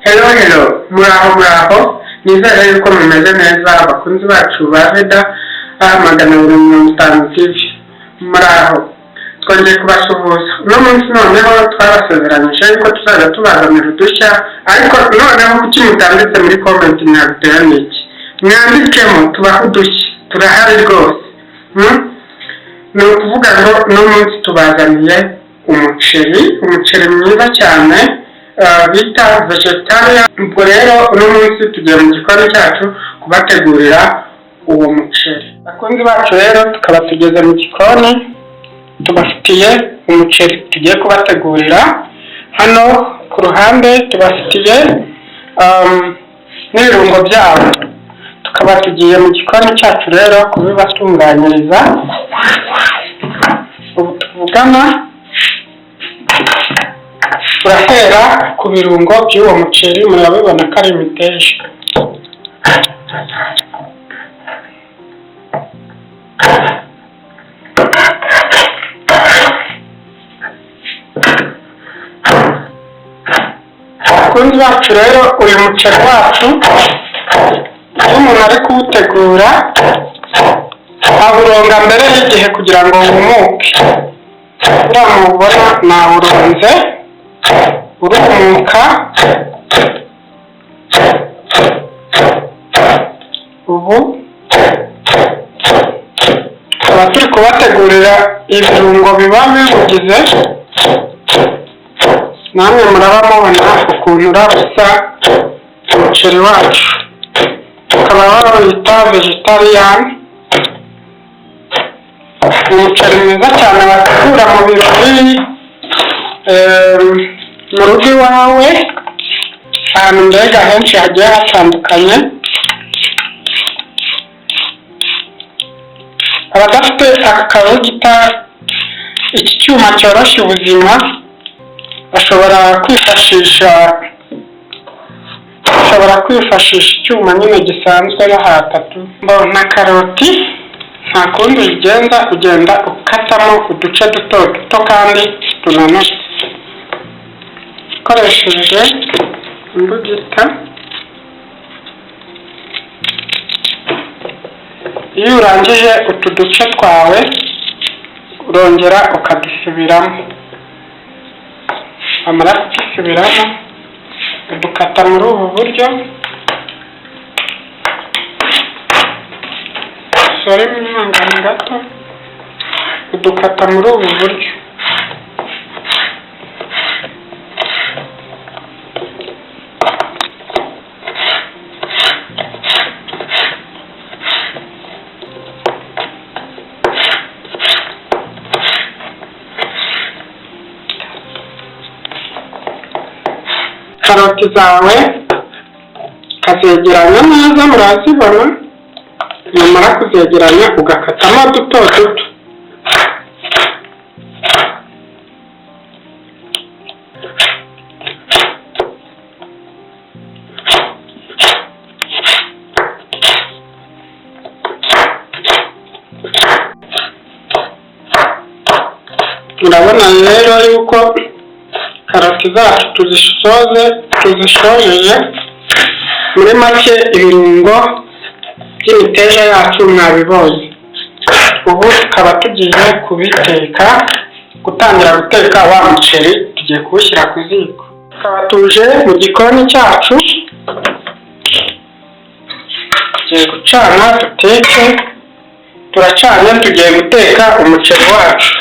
Hello, hello, muraho, muraho. Nizere yuko mumeze neza, abakunzi bacu ba Veda 250 TV. Muraho, twongeye kubasuhuza uno munsi. Noneho twabasezeranyije yuko tuzajya tubazanira udushya, ariko noneho kuki mutanditse muri comment? Mwabitewe n'iki? Mwandikemo tubahe udushya, turahari rwose. Ni ukuvuga ngo uno munsi tubazaniye umuceri, umuceri mwiza cyane bita vegetarian. Ubwo rero uno munsi tugiye mu gikoni cyacu kubategurira uwo muceri. Bakunzi bacu rero, tukaba tugeze mu gikoni, tubafitiye umuceri tugiye kubategurira. Hano ku ruhande tubafitiye n'ibirungo byabo. Tukaba tugiye mu gikoni cyacu rero kubibatunganyiriza. Ubu tuvugana turahera ku birungo by'uwo muceri. Murabibona ko ari imiteja. Abakunzi bacu rero, uyu muceri wacu, iyo umuntu ari kuwutegura awuronga mbere y'igihe kugira ngo wumuke. Uriya mubona nawuronze, urumuka. Ubu tukaba turi kubategurira ibirungo biba biwugize. Namwe muraba mubona ukuntu uraba usa umuceri wacu. Ukaba bawita vegetarian. Ni umuceri mwiza cyane wategura mu birori, mu rugo iwawe, ahantu mbega henshi hagiye hatandukanye. Abadafite aka kabugita, iki cyuma cyoroshya ubuzima, bashobora kwifashisha icyuma nyine gisanzwe bahatatu. Na karoti nta kundi ubigenza, ugenda ukatamo uduce duto duto kandi tunanutse ukoresheje imbugita. Iyo urangije utu duce twawe, urongera ukadusubiramo. Wamara kudusubiramo, udukata muri ubu buryo. Sorry, mwihangane gato. Udukata muri ubu buryo. Karoti zawe ukazegeranya neza, murazibona. Nyamara kuzegeranya, ugakatamo duto duto. Murabona rero yuko karoti zacu tuzisoze, tuzishojeje. Muri make, ibirungo by'imiteja yacu mwabibonye. Ubu tukaba tugiye kubiteka, gutangira guteka wa muceri. Tugiye kuwushyira ku ziko. Tukaba tuje mu gikoni cyacu, tugiye gucana duteke. Turacanye, tugiye guteka umuceri wacu.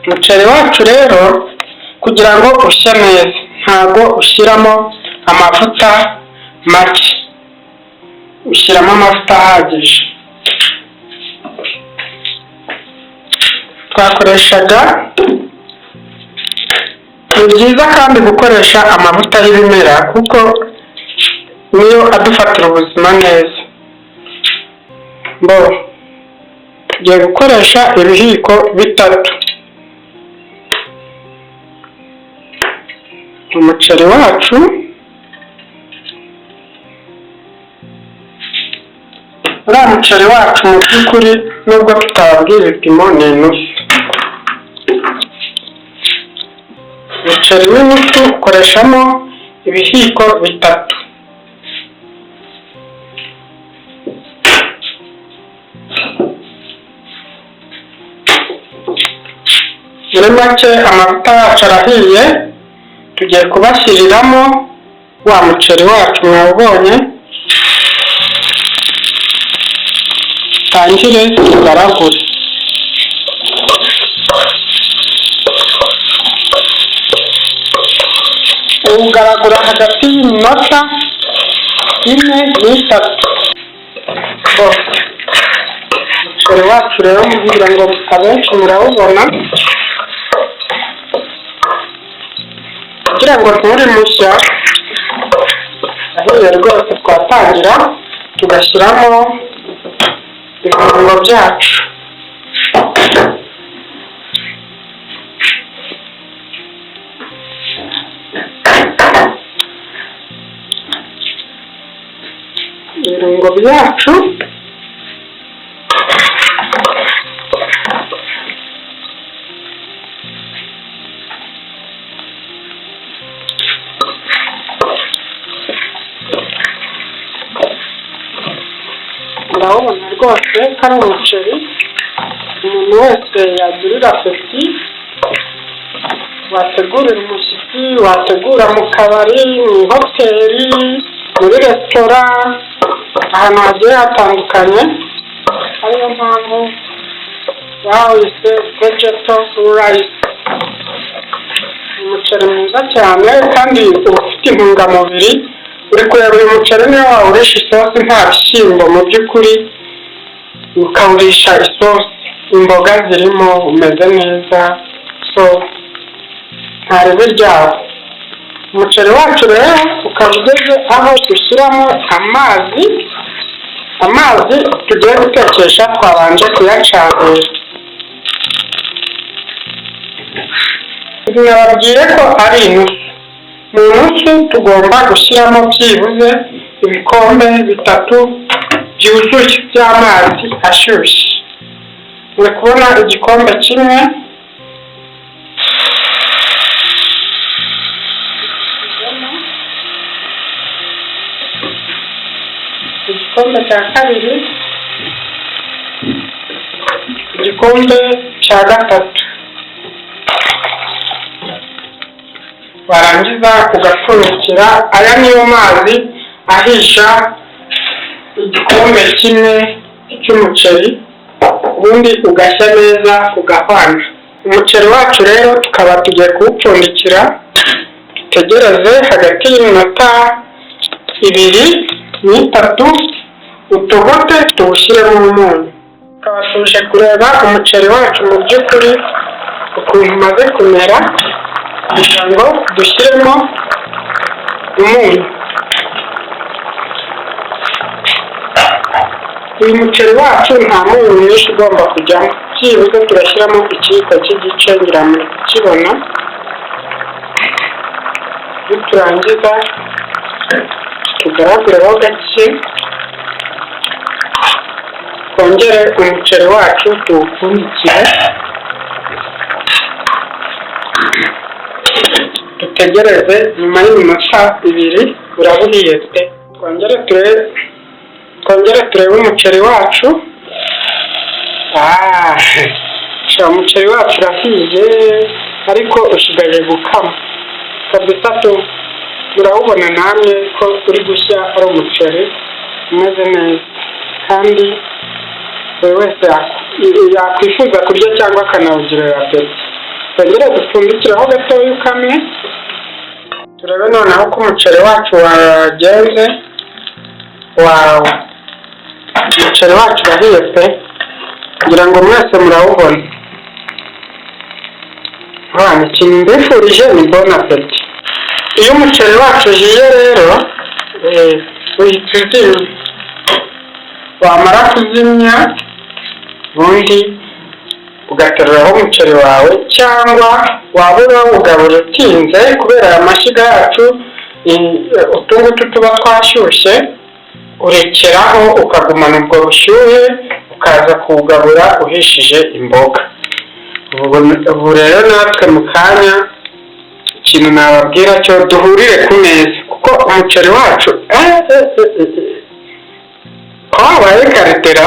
Umuceri wacu rero, kugira ngo ushye neza, ntabwo ushyiramo amavuta make, ushyiramo amavuta ahagije. Twakoreshaga, ni byiza kandi gukoresha amavuta y'ibimera kuko niyo adufatira ubuzima neza. Bo tugiye gukoresha ibihiko 3. Umuceri wacu, uriya muceri wacu, mu by'ukuri nubwo tutababwira ibipimo, ni inusu. Umuceri w'inusu ukoreshamo ibihiko 3. Muri make amavuta yacu arahiye, tugiye kubashyiriramo wa muceri wacu mwawubonye, tangire tugaragure. Uwugaragura hagati y'iminota 4 n'3. Umuceri wacu rero kugira ngo abenshi murawubona, kugira ngo nturi mushya ahiye rwose, twatangira tugashyiramo ibirungo byacu. Ibirungo byacu ndabona rwose ko ari umuceri umuntu wese yagirira apeti, wategurira umushyitsi, wategura mu kabari, mu ihoteli, muri resitora, ahantu hagiye hatandukanye. Ariyo mpamvu bawise vegetable rice. Umuceri mwiza cyane kandi uba ufite intungamubiri. Uri kureba uyu muceri niyo wawurisha isosi nta bishyimbo, mu by'ukuri ukawurisha isosi imboga zirimo, umeze neza, so nta ribi ryawo. Umuceri wacu rero ukaba ugeze aho dushyiramo amazi. Amazi tugiye gutekesha twabanje kuyacanira. Nababwiye ko ari inusu. Mu nusu tugomba gushyiramo byibuze ibikombe 3 byuzuye by'amazi ashyushye. Muri kubona igikombe kimwe, igikombe cya kabiri, igikombe cya gatatu. Warangiza ugapfundikira. Aya niyo mazi ahisha igikombe kimwe cy'umuceri, ubundi ugashya neza ugahwana. Umuceri wacu rero tukaba tugiye kuwupfundikira, dutegereze hagati y'iminota 2 n'3 utogote, tuwushyiremo umunyu. Tukaba tuje kureba umuceri wacu mu by'ukuri ukuntu umaze kumera, kugira ngo dushyiremo umunyu. Uyu muceri wacu nta munyu mwinshi ugomba kujyamo, byibuze turashyiramo ikiyiko cy'igice, ngira muri kukibona. Niturangiza tugaragureho gake, twongere umuceri wacu tuwupfundikire, dutegereze nyuma y'iminota 2 uraba uhiye pe. Twongere turebe umuceri wacu. Umuceri wacu urahiye ariko ushigaje gukama kabisa tu. Murawubona namwe ko uri gushya, ari umuceri umeze neza kandi buri wese yakwifuza kurya cyangwa akanawugirira apeti. Twongere dupfundikireho gatoya ukame, turebe noneho ko umuceri wacu wagenze. Wawe umuceri wacu urahiye pe, kugira ngo mwese murawubona. Ikintu mbifurije ni bon apeti. Iyo umuceri wacu uhiye rero uhita uzimya, wamara kuzimya ubundi ugateruraho umuceri wawe, cyangwa waba urawugabura utinze kubera aya mashyiga yacu utungutu tuba twashyushye, urekeraho ukagumana ubwo bushyuhe, ukaza kuwugabura uhishije imboga. Ubu rero natwe mu kanya Ikintu nababwira cyo, duhurire ku meza, kuko umuceri wacu wabaye karitera,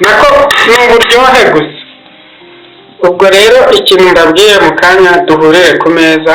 nako ni uburyohe gusa. Ubwo rero ikintu mbabwiye, mu kanya duhurire ku meza.